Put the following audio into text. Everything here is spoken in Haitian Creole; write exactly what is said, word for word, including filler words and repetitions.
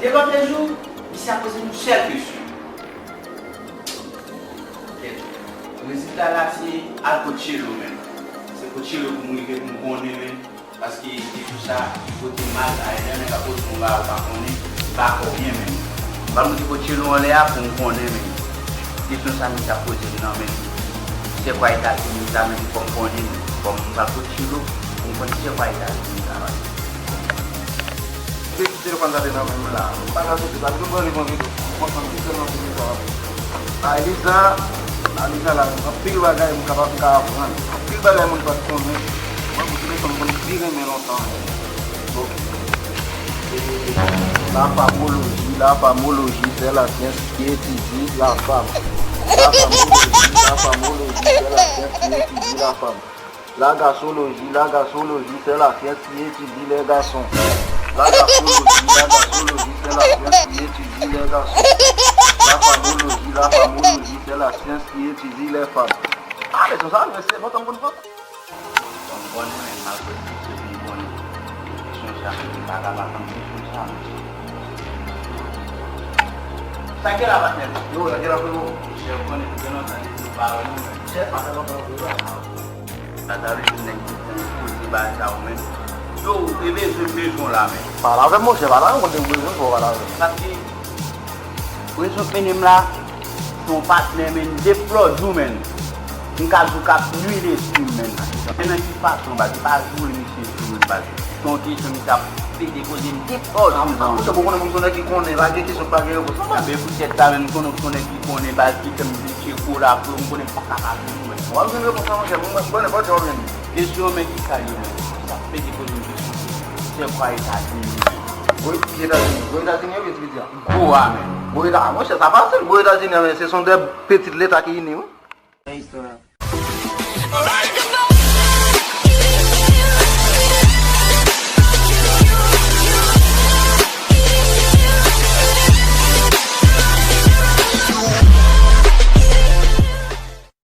E lòt jou, misye ap poze m yon sèl kesyon. Kèt. Rezilta la se al kot Tchelo menm. Se kot Tchelo pou m rive pou m konnen menm. Paske kesyon sa, li pote mal, a lè nèg ap poze yon bagay ou pa konnen, li pa fè w byen menm. M pral monte kot Tchelo anlè a pou m konnen menm. Kesyon sa misye ap poze m nan menm. Se kwa Etazini sa menm fò m konnen menm. Fò m pral kot Tchelo pou m konn se kwa Etazini sa menm. Telefòn sa te nan men m la. M pa ka soti, pa gen pwoblèm, mwen vin konn ki sèlman vin sa. Aliza, Aliza la, anpil bagay m kapab ka aprann. Anpil bagay moun pa t konnen. Mwen, pou telefòn, m konn pi renmen lontan. Bon. E, la famoloji, la famoloji, c'est la science qui étudie la femme. La famoloji, la famoloji, c'est la science qui étudie la femme. La garsoloji, la garsoloji, c'est la science qui étudie les garçons. La garsoloji, la garsoloji, c'est la science qui étudie les garçons. La famoloji, la famoloji, c'est la science qui étudie les femmes. Ah, leson sa, men se bon, tanm konn fò. Tanm konn, men, malgre tout se vin konnen. Kesyon sa, men, m pa ka pa tann kesyon sa, men. Sa ki la, patnè? Yo, sa ki la, frero? Chè, ou konnen, gen lontan depi nou pa wè nou, men. Chè, pa fè lontan, frero. Sa ta vle di nèg ki pran koze bagay sa yo menm. Yo, e bezwen, bezwen la menm. Pale avè m, monchè, pale avè m, mwen te bezwen fò pale avè m. Paske, rezon k mennen m la, se yon patnè, menm, depi lòt jou, menm. M ka di w k ap nui lespri m, menm. Men nan ki fason, baz, se pa joure misye sou, baz. Se yon kesyon misye ap pete koze m depi lòt jou, baz. Monchè, bon, konnen moun konnen ki konnen, pa gen kesyon, pa gen repons. Anben, poutèt sa menm, konnen, konnen ki konnen, baz, ki fè m vin tcheko la, frero, m konnen m pa ka pa vin, menm. W ap jwenn repons la, monchè. Bon, bon, nenpòt jan w ap jwenn li. Kesyon, men ki sa l ye, men? Sa pete poze m kesyon. Se kwa Etazini, men? Wi, ki Etazini? Gwo Etazini oubyen ti piti a? Gwo a, men. Gwo Eta-, monchè, sa fasil. Gwo Etazini a, men, ce sont des petites l'État qui unis, wi. Nan istwa,